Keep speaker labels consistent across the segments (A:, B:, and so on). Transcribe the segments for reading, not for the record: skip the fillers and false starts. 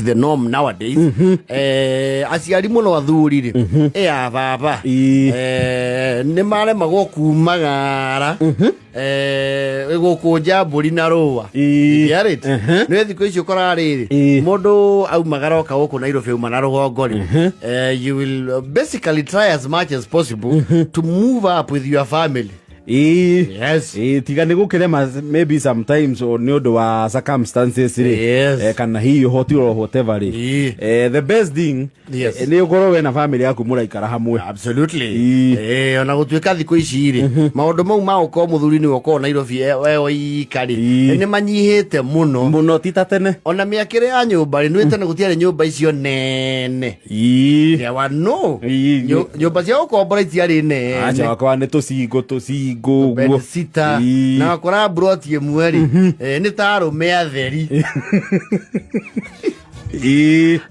A: The norm nowadays, aciari mũno athuri rĩ, ya baba, nĩ maremagwo kumagara gũkũnja mbũri na rũa. Get it? Nĩ thikũ ici ũkoraga rĩrĩ, mũndũ aumagara oka gũkũ Nairobi, auma na rũgongo rĩ, you will basically try as much as possible to move up with your family. Yes.
B: Ĩĩ, tiga nĩ gũkĩrema maybe sometimes or nĩ ũndũ wa circumstances rĩ, kana hihi ũhoti or whatever rĩ, the best thing nĩ ũkorwo we na family yaku mũraikara hamwe.
A: Absolutely. Ona gũtuĩka thikũ ici rĩ, maũndũ mau ma gũkorwo mũthuri nĩwe ũkorwo Nairobi we oika rĩ, nĩ manyihĩte mũno.
B: Mũno, ti ta tene.
A: Ona mĩakĩre ya nyũmba rĩ, nĩ tene gũtiarĩ nyũmba icio nene. There were no nyũmba cia gũkombora itiarĩ nene.
B: Aca, wakwa nĩ tũcingo tũcingo ũguo.
A: Sita na wakora mburoti ĩmwe rĩ, nĩ ta arũme atheri.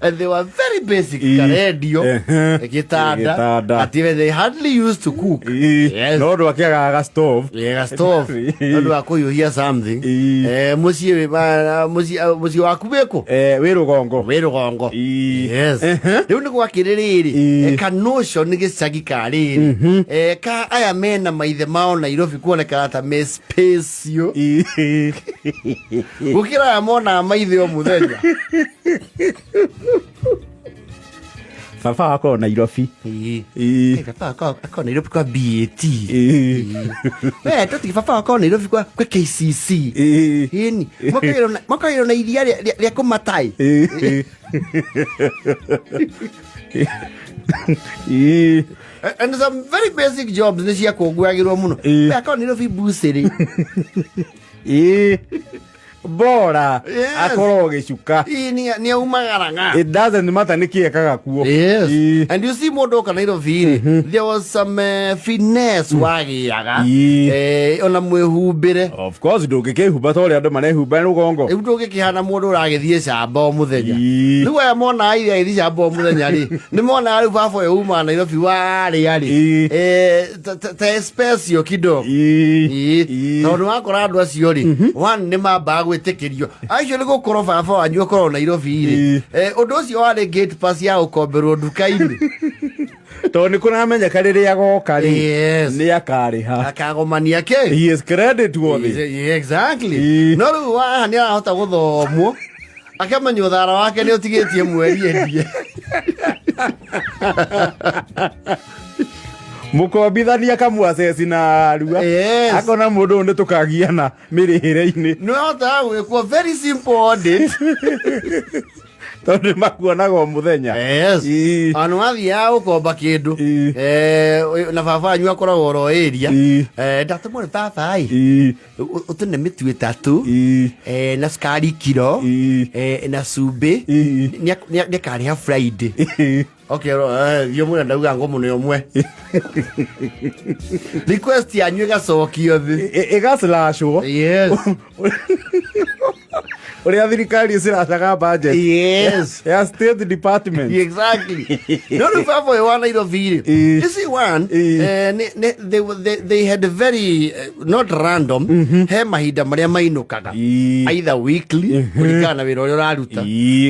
A: And they were very basic. Karedio, gĩtanda.
B: Gĩtanda.
A: Ati they hardly used to cook. Yes.
B: No ũndũ akĩagaga ga stove.
A: Yeah, stove. Ũndũ wa kũhiũhia something. Mũciĩ mũciĩ waku wĩkũ?
B: Wĩ rũgongo.
A: Wĩ rũgongo. Yes. Rĩu nĩ gwakĩrĩ rĩrĩ, ka notion gĩcagi ka rĩrĩ, ka aya mena maithe mao Nairobi kuonekana ta me spacio gũkĩra aya monaga maithe o mũthenya.
B: Baba wakwa Nairobi.
A: Baba wakwa akorwo Nairobi kwa BAT. We tũtige baba wakwa Nairobi kwa KCC. Ĩni makagĩrwo na iria rĩa kũmatai. And some very basic jobs nĩ ciakũngũyagĩrwo mũno. We akorwo Nairobi bucĩrĩ.
B: Bora akorwo gĩcuka.
A: Ĩĩ, nĩ aumagaraga.
B: It doesn't matter nĩ kĩ ekaga kuo.
A: Yes. And you see mũndũ oka Nairobi rĩ, there was some finesse wagĩaga. Ona mwĩhumbĩre.
B: Of course ndũngĩkĩhumba ta ũrĩa andũ marehumba rũgongo.
A: Rĩu ndũngĩkĩhana mũndũ ũragĩthiĩ camba o mũthenya. Rĩu aya monaga ithe agĩthiĩ camba o mũthenya rĩ, nĩ monaga rĩu baba ũyũ umaga Nairobi warĩa rĩ, ta special kidogo. Tondũ wakora andũ acio rĩ, one nĩ mambaga gwĩtĩkĩrio acio nĩ gũkorwo baba wanyu akorwo Nairobi rĩ, ũndũ ũcio warĩ gate pass ya gũkomberwo nduka-inĩ.
B: Tondũ nĩ kũramenyeka rĩrĩa goka rĩ, nĩ akarĩha.
A: Akagomania kĩ.
B: He is credit worthy.
A: Yeah, exactly. No rĩu waha nĩ arahota gũthomwo akamenya ũthara wake nĩ ũtigĩtie mweri endie.
B: Mũkombithania kamwaceci na arua. Akona mũndũ ũyũ nĩ tũkagiana mĩrĩhĩre-inĩ.
A: Nĩ ahotaga gwĩkwo very simple audit.
B: Tondũ nĩ makuonaga o mũthenya.
A: Yes. Ona wathiaga gũkomba kĩndũ, na baba wanyu akoragwo oro area, ndatũmwo nĩ baba ĩ, ũtũne mĩtu 3, na cukari kiro, na cumbĩ, nĩakarĩha Friday. Okay, thiĩ ũmwĩre ndauga ngũmũne ũmwe. Request yanyu ĩgacokio thĩ.
B: Ĩgaciracwo.
A: Yes.
B: Ũrĩa thirikari ĩciracaga budget ya state department.
A: Exactly. No rĩu baba ũyũ wa Nairobi rĩ, you see one, they had a very not random, he mahinda marĩa mainũkaga, either weekly kũringana na wĩra ũrĩa ũraruta,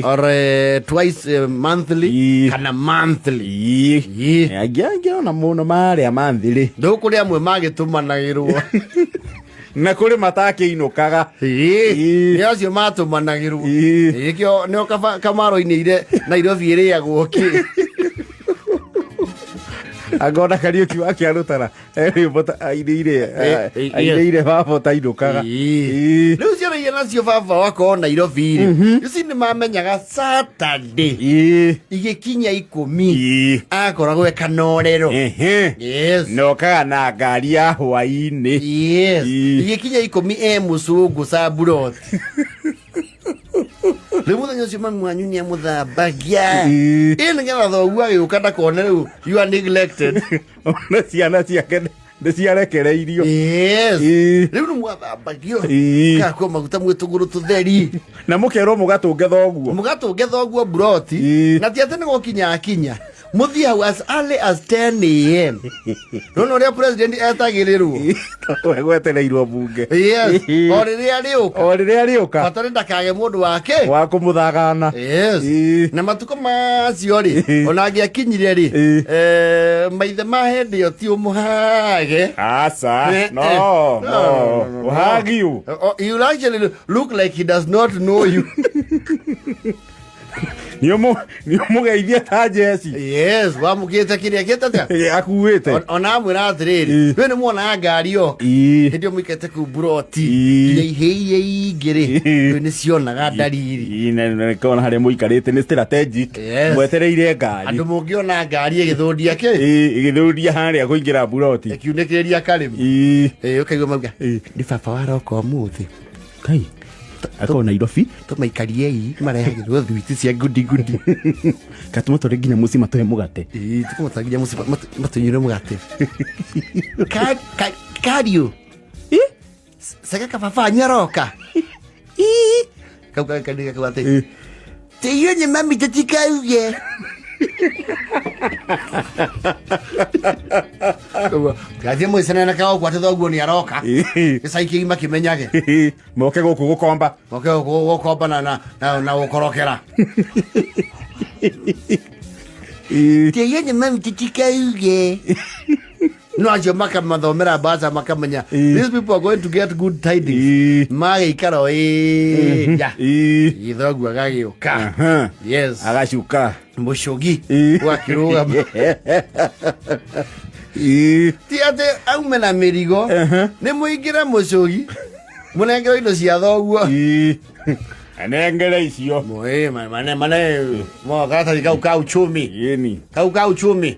A: or twice monthly, kana monthly.
B: Angĩ angĩ ona mũno marĩa manthirĩ.
A: Rĩu kũrĩ amwe magĩtũmanagĩrwo.
B: Na kũrĩ matakĩinũkaga.
A: Nĩ acio matũmanagĩrwo. Nĩkĩo nĩo Kamaro-inĩire Nairobi ĩrĩagwo kĩ.
B: Angona Kariũki wa Kĩarũtara rwĩmbo ta ainĩire, ainĩire baba ũtainũkaga.
A: Rĩu ciana iria nacio baba wakorwo Nairobi rĩ, ici nĩ mamenyaga Saturday igĩkinya 10 akoragwo e kanorero. Yes.
B: Nokaga na ngari ya hwainĩ.
A: Yes. Igĩkinya 10 e mũcũngũ caburoti. Rĩu mũthenya ũcio mami wanyu nĩ amũthambagia. Ĩ nĩgetha thoguo agĩũka ndakone rĩu you are neglected.
B: Ona ciana ciake nĩ ciarekereirio.
A: Yes. Rĩu nĩ mwathambagio. Gakwo maguta mwĩ tũgũrũ tũtheri.
B: Na mũkerwo mũgatũnge thoguo.
A: Mũgatũnge thoguo mburoti. Na ti atĩ nĩ gũkinya akinya. Mũthiĩ hau as early as 10 a.m. Nona ũrĩa president etagĩrĩrwo.
B: We gwetereirwo bunge.
A: Yes, o rĩrĩa rĩũka.
B: O rĩrĩa rĩũka.
A: Bata nĩ ndakage mũndũ wake
B: wa kũmũthagana.
A: Yes. Na matukũ macio rĩ, ona angĩakinyire rĩ, maithe ma hĩndĩ ĩyo ti ũmũhage.
B: Aca. No,
A: No,
B: no.
A: no, no, no.
B: Ũhagiũ.
A: Oh, he will actually look like he does not know you.
B: Nĩ ũmũgeithia ta njeci.
A: Yes, wamũkĩte kĩrĩa kĩte atĩa?
B: Akuĩte.
A: Ona amwĩra atĩrĩrĩ, we nĩ muonaga ngari yoka. Hĩndĩ ĩyo mũikaite kũu buroti, nginya ihĩ iria ingĩ rĩ, rĩu nĩ cionaga ndariri.
B: Nĩkona harĩa mũikarĩte nĩ strategic. Mwetereire ngari.
A: Andũ mũngĩona ngari ĩgĩthũndia kĩ?
B: Ĩgĩthũndia harĩa kũingĩra buroti.
A: Ĩkiunĩkĩrĩria karĩmũ. Ũkaigua mauga, nĩ baba waroka ũmũthĩ.
B: Kai. Akorwo Nairobi.
A: Tũmaikariei marehagĩrwo thwiti cia ngudi ngudi.
B: Katũmatware nginya mũciĩ matũhe mũgate.
A: Tũkũmatwara nginya mũciĩ matũnyuĩre mũgate. Kariũ. Sega kababa nyaroka. Kau kau atĩ. Tĩiyo nĩ mami tũtikauge. Gathiĩ mũicane na kao gwate thoguo nĩ aroka. Gĩcai kĩgima kĩmenyage.
B: Moke gũkũ gũkomba.
A: Moke gũkũ gũkomba na gũkorokera. Tĩiyo nĩ mami tũtikauge. No acio makamathomera mbaca makamenya these people are going to get good tidings. Magĩikara ĩĩ. Gĩthoguo agagĩũka. Yes.
B: Agacuka.
A: Mũcũgi ũgakĩrũgama. Ti atĩ aume na mĩrigo, nĩ mũingĩre mũcũgi, mũnengerwo indo cia thoguo.
B: Anengere icio.
A: Mane mane mo karatathi kau ka uchumi.
B: Yeni.
A: Kau ka uchumi.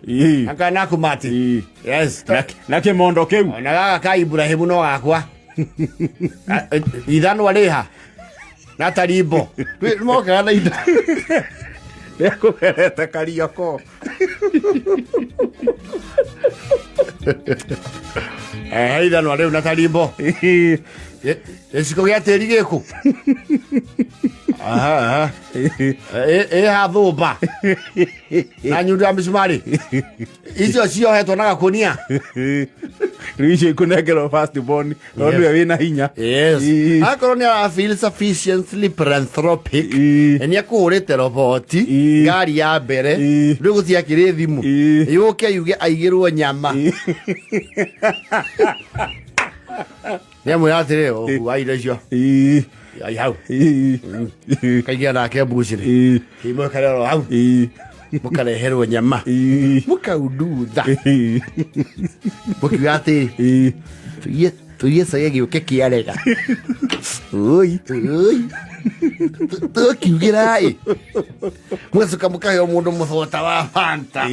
A: Aka nakumati. Yes.
B: Na kĩmondo kĩu.
A: Na gaka ka Ibrahimu no gakwa. Ithanwa rĩha. Na tarimbo. Mokaga na indo.
B: Nĩakũgerete Karioko.
A: Ithanwa rĩu na tarimbo. Gĩciko gĩa tĩri gĩkũ? Aha. Ĩha thũmba. Na nyundo ya mĩcumarĩ. Icio ciohetwo na gakunia.
B: Rĩu icio ikũnengerwo first born, tondũ nĩwe wĩna hinya.
A: Yes. Akorwo nĩ ara feel sufficiently philanthropic, nĩ akũhũrĩte roboti, ngari ya mbere, rĩu gũtiakĩrĩ thimũ. Yũke yuge aigĩrwo nyama. Nĩ amwĩra atĩrĩ, ũkua indo icio. Ai hau. Kaingĩra nake mbucĩrĩ. Kĩmwe oro hau. Mũkareherwo nyama. Mũkaundutha. Mũkiuga atĩrĩ, tũiye cai gĩũke kĩarega. Oi, oi. Tũkiugĩra ĩ. Mũgacoka mũkaheo mũndũ mũthota wa Fanta.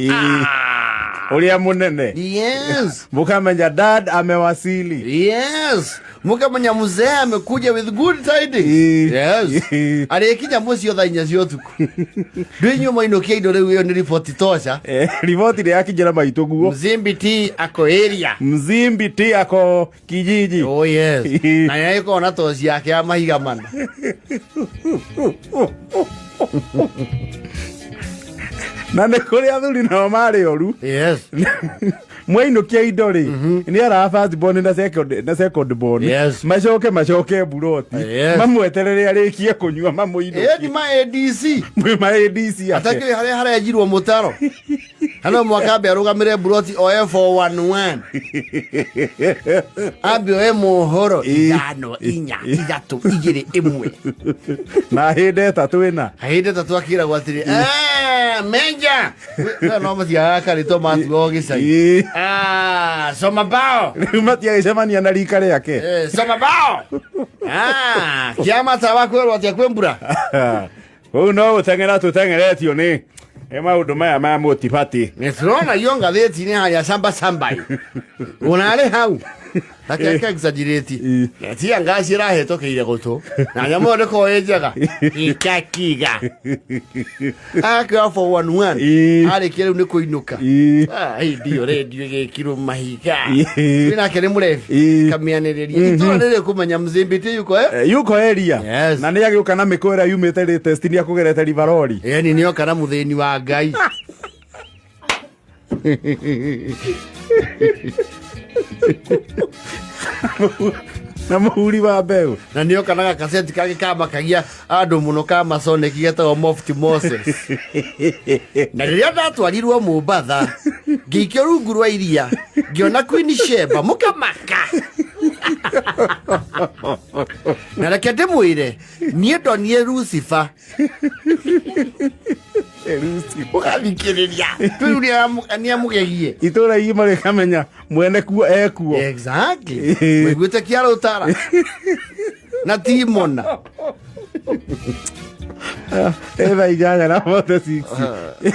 B: Ũrĩa mũnene.
A: Yes.
B: Mũkamenya dad amewasili.
A: Yes. Mũkamenya mzee amekuja with good tidings. Yes. Arĩkinya mũciĩ thaa inya cia ũtukũ. Ndũ inyuĩ mwainũkia indo rĩu ĩyo nĩ riboti tosha.
B: Riboti nĩ yakinyĩra maitũ guo.
A: Mzimbi T ako area.
B: Mzimbi T ako kijiji.
A: Oh yes. Na nĩ agĩkorwo na toci yake ya mahiga mana.
B: Na nĩ kũrĩ athuri nao marĩ oru.
A: Yes.
B: Mwainũkia indo rĩ, nĩ ara first born na second born.
A: Yes.
B: Macoke buroti.
A: Yes.
B: Mamweterere arĩkie kũnyua mamũinũkie.
A: Ni ma ADC.
B: Mwĩ ma ADC ake.
A: Atakĩrĩ harĩa harenjirwo mũtaro. Hano mwaka ambe arũgamĩre buroti oe 411. Ambe oe mohoro 5 4 3 2 1.
B: Na hĩndĩ ĩtatũ ĩna.
A: Hĩndĩ ĩtatũ akĩragwo atĩrĩ, menja. No mathiaga karĩtwo matuo gĩcagi. Soma bao.
B: Rĩu matiagĩcemania na rika rĩake.
A: Soma bao. Kĩama tawa kwĩrwo atĩa kwĩ mbura?
B: Kũu no gũteng'era tũteng'eretio nĩ maũndũ maya ma mũtibati.
A: Nĩ tũrona iyo ngathĩti-inĩ harĩa samba samba. Ũnarĩ hau. Take exaggerate. Tia ngaci ĩrahĩtũkĩire gũtũ. Na nyamũ ĩyo ndĩkoragwo ĩ njega. Ikakiga. Akĩoya 411. Arĩkia rĩu nĩ kũinũka. Hĩndĩ ĩyo rendio ĩgĩkirwo mahiga. Wĩ nake nĩ mũrebi. Kamĩanĩrĩria. Itũra rĩrĩ kũmenya Mzimbi T yuko
B: Yuko area.
A: Yes.
B: Na nĩ agĩũka na mĩkũ ĩrĩa yumĩte latest nĩ akũgerete Rivaroli.
A: Ĩni nĩoka na mũthĩni wa Ngai.
B: Na mũhuri wa mbeũ.
A: Na nä oka na gakaceti kangä kamakagia andå må no ka Masonic getagwo Mofti Moses. Na rĩrĩa ndatwarirwo Mombatha, ngĩikio rungu rwa iria, ngĩona Queen Sheba, mũkamaka. Na reke ndĩmwĩre, niĩ ndonire Lucifer. Ũgathikĩrĩria rĩu nĩamũgegie.
B: Itũra igima rĩkamenya mwene kuo ekuo.
A: Exactly. Mũiguĩte kĩarũtara na timona.
B: Ĩ thaa 8:46.